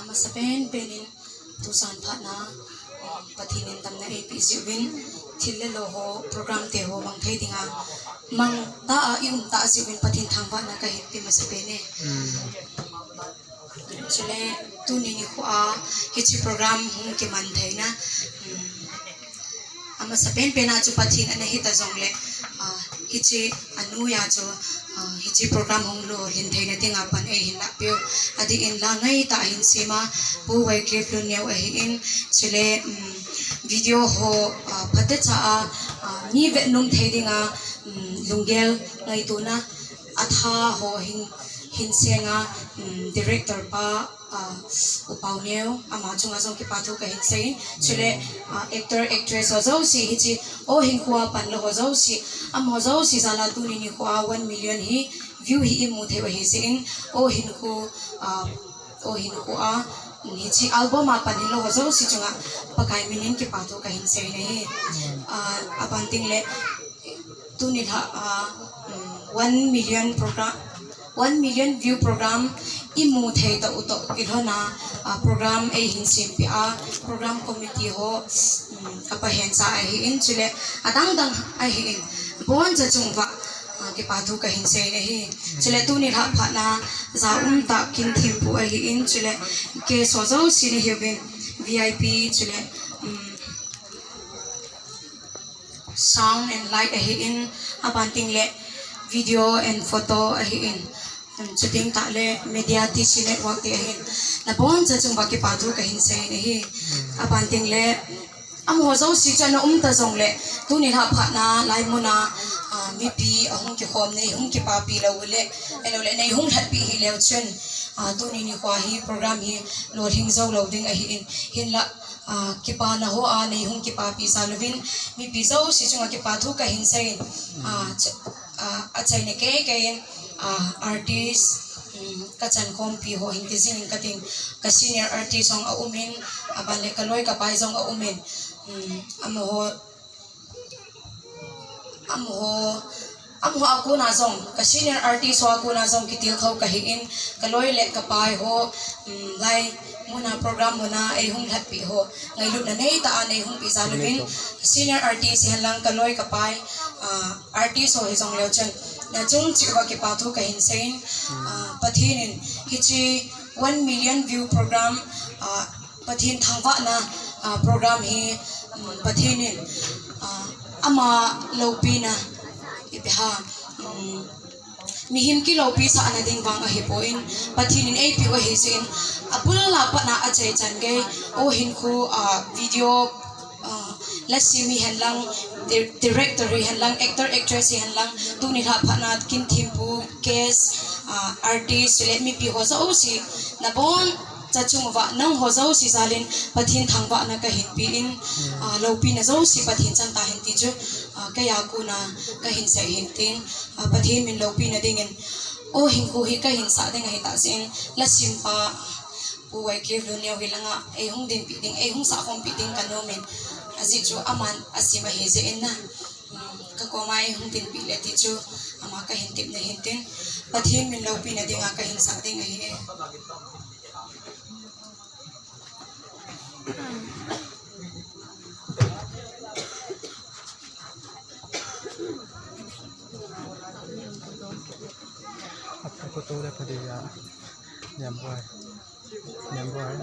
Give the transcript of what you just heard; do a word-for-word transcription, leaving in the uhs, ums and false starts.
Amasa penpen in tuchan phat na, um, Pathen in damna eipeh jeh uvin, thil le lo ho, program te ho mang thei dinga, mang ta a i um ta jeh uvin Pathen thangvahna kahin pe masa pen e. Hmm. Chule tuni nikho a hiche program hung kiman theina, um, amasa penpen a chu Pathen ana hita jongle, ah, hiche a noiya chu, ah, hiche program hung lolhin theina dinga pan eihin lah peh u. Adeh in la ngai tah hin sem a, Pu Wycliffe Lhuneo ahin, chule, um, video ho, ah, phatecha a, ah, mi vet nom thei dinga, um, lunggel ngaitona, atha ho hin, hin seng a, um, director pa, ah, U Paoneo, ama chunga jong kipa thu kahin sei in. Chule, ah, actor, actress ho jouse hiche O Hinkho a pan lou ho jouse, amaho jouse jal a tuni nikho a one million hi view hi imu thei u ahi jeh in, O Hinkho, ah, O Hinkho a, um, hiche album a pan hilou ho jouse chunga Pakai min in kipa thu kahin sei in ahi. Ah, aban teng le, tuni lha, ah, um, one million program, one million view program imu thei tah u toh kilhon a, ah, program eihin sempeh a, program committee ho, um, kapa hencha ahin, chule adang dang ahin, aboncha chung uva, ah, kipa thu kahin sei in ahi. Chule tuni lha phat na ja um tah Kinthempu ahin, chule guest ho jouse nahiuvin, V I P, chule, um, sound and light ahin, aban teng le video and photo ahin, um, chuteng tah le media T C network te ahin, naboncha chung uva kipa thu kahin sei in ahi. Aban teng le amaho jouse chu ana um ta jongle, tuni lha phat na laimun a, ah, mipi ahung kikhom nei hung kipapi lou le, ahilou le nei hung lhatpi hih leu chun, ah, tuni nikho a hi program hi lolhing jou lou ding ahin, hinlah, ah, kipana ho a nei hung kipapi jal uvin, mipi jouse chunga kipa thu kahin sei in, ah, ch-, ah, achaina kei kei in, ah, artist, um, kachan khompi ho hin ti jing in kating, ka senior artist jong aum in, aban le kaloi kapai jong aum in, um, amaho, amaho, amaho a kona jong, ka senior artist ho a kona jong kitilkhou kahin, kaloi le kapai ho, um, laimun a program mun a eihung lhatpi ho, ngailutna neitah a neihung pe jal uvin, senior artist hihen lang kaloi kapai, ah, artist ho hijongleu chun, nachung cheh uva kipa thu kahin sei in, ah, Pathen in hiche one million view program, ah, Pathen thangvahna, ah, program hi, um, Pathen in, ah, ama loupina, ipi ham, um, mihem kiloupi sahna ding vang ahipoi, Pathen in eipeh u ahi jeh in, abul a pat na achai chan gei, O Hinkho, ah, video, ah, lasem hihen lang, di-, director hihen lang, actor actress hihen lang, tuni lha phat na Kinthempu, guest, ah, artist, le mipi ho jouse, naboncha chung uva, nangho jouse jal in Pathen thangvahna kahin pe in, ah, loupina jouse Pathen chan tahen ti chu, ah, kei a kona kahin sei hin tin, ah, Pathen min loupina ding in, O Hinkho hi kahin sah ding ahi tah jeh in, lasem pa, Pu Wycliffe Lhuneo hi langa eihung dinpi ding, eihung sah khompi ding kanom in, ajeh chu aman asem ahi jeh in na, um, kakoma eihung dinpi le ti chu, ama kahin tepna hin tin, Pathen min loupina dinga kahin sah ding ahi e. Apa ko tu le padi ya. Niam boy. Niam boy.